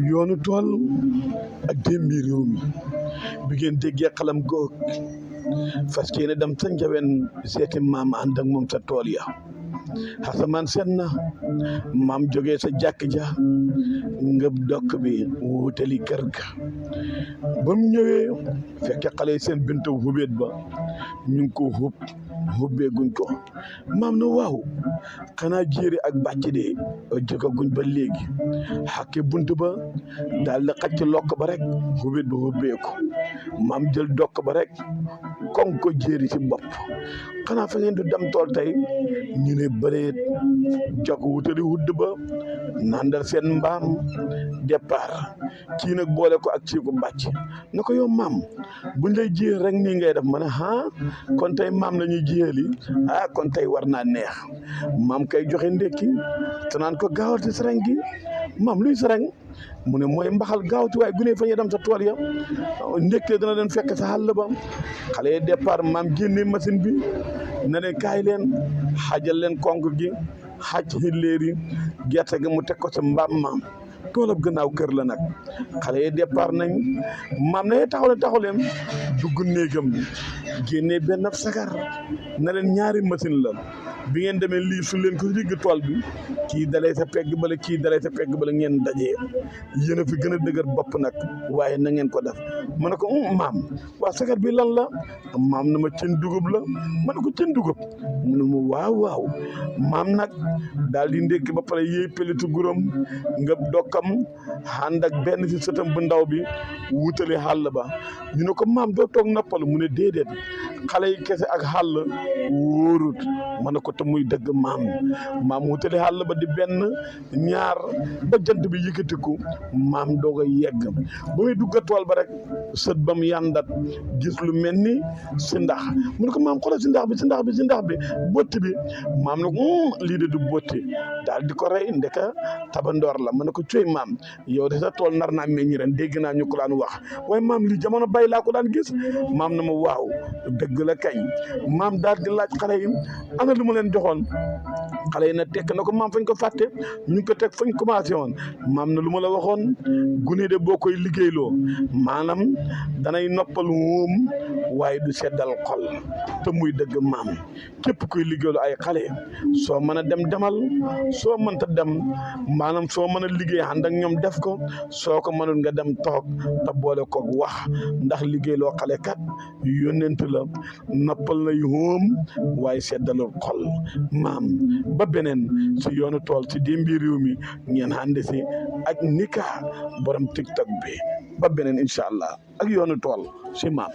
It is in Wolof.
yoonu tool ak démbi réew mi bi ngeen déggee xalam goog fas yéene dem sa njawen seeti maam ànd ak moom sa tool ya xasamaan seen na maam jógee sa jàkk ja ngëb dokk bi wutali kër ga ba mu ñëwee fekke xale yi seen bintu hubéet ba ñu ngi ko hubbee guñ ko maam na waaw xanaa jéeri ak bàcc de jógaguñ ba léegi xàkke bunt ba daal di xacc lokk ba rek hubéet ba hubbeeku maam jël dokk ba rek kon ko jéeri ci bopp xanaa fa ngeen du dem tool tey ñu ne bëreet jog wutali wudd ba nandal seen mbaam départ kii nag boole ko ak ci ko bàcc na ko yow maam buñ lay jiyee rek nii ngay def ma ne kon tey maam la ñuy jiyeli kon tey war naa neex maam kay joxe ndékki te naan ko gaawal ci sereng gi maam luy sereng mu ne mooy mbaxal gaawtu waaye gune fa ñuy dem sa tool ya ndékkee dana leen fekk sa xàll ba xale yi départ maam génne machine bi na leen kaay leen xajal leen konk gi xaj xilleer yi gerte gi mu teg ko sa mbaam maam toolab gannaaw kër la nag xale yi départ nañ maam na taxaw leen dugg néegam génne benn sagar na leen ñaari machine la bi ngeen demee lii su leen ko rigg tool bi kii dalee sa pegg bala kii dalee sa pegg bala ngeen dajee yéen a fi gën a dëgër bopp nag waaye na ngeen ko def ma ne ko maam waa sagar bi lan la maam na ma cën dugub la ma ne ko cën dugub mu ne ma waaw maam nag daal di ndékki ba pare yéey pelitu guróom nga dokkam ànd ak benn si sëtam bu ndaw bi wutali xàll ba ñu ne ko maam doo toog noppalu mu ne déedéet xale yi kese ak xàll wóorut ma ne ko te muy dëgg maam wutali xàll ba di benn ñaar ba jant bi yëkkatiku maam doog a yegg ba muy dugga tool ba rek sët ba mu yandat gis lu mel ni si ndax mu ne ko maam xoolal si ndax bi botti bi maam ne ko lii de du botti daal di ko rey ndeka tabandoor la ma ne ko coy maam yow de sa tool nar naa meññ ren dégg naa ñu ko daan wax waaye maam lii jamono bay laa ko daan gis maam na ma waaw dëgg la kañ maam daal di laaj xale yi ana lu ma leen joxoon xale yi na tekk na ko maam fañ ko fàtte ñu ngi ko teg fañ commencé woon maam na lu ma la waxoon gune de boo koy liggéeyloo maanaam danay noppal wóom waaye du seddal xol te muy dëgg maam képp kuy liggéeyloo ay xale soo mën a dem demal soo mënta dem maanaam soo mën a liggéey ànd ak ñoom def ko soo ko mënul nga dem toog te boole koog wax ndax liggéeyloo xale kat yónnent la noppal na yu wóom waaye seddalul xol maam ba beneen si yoonu tool si démbi réew mi ngeen ànd si ak Nika borom TikTok bi ba beneen incha allah ak yoonu tool si maam.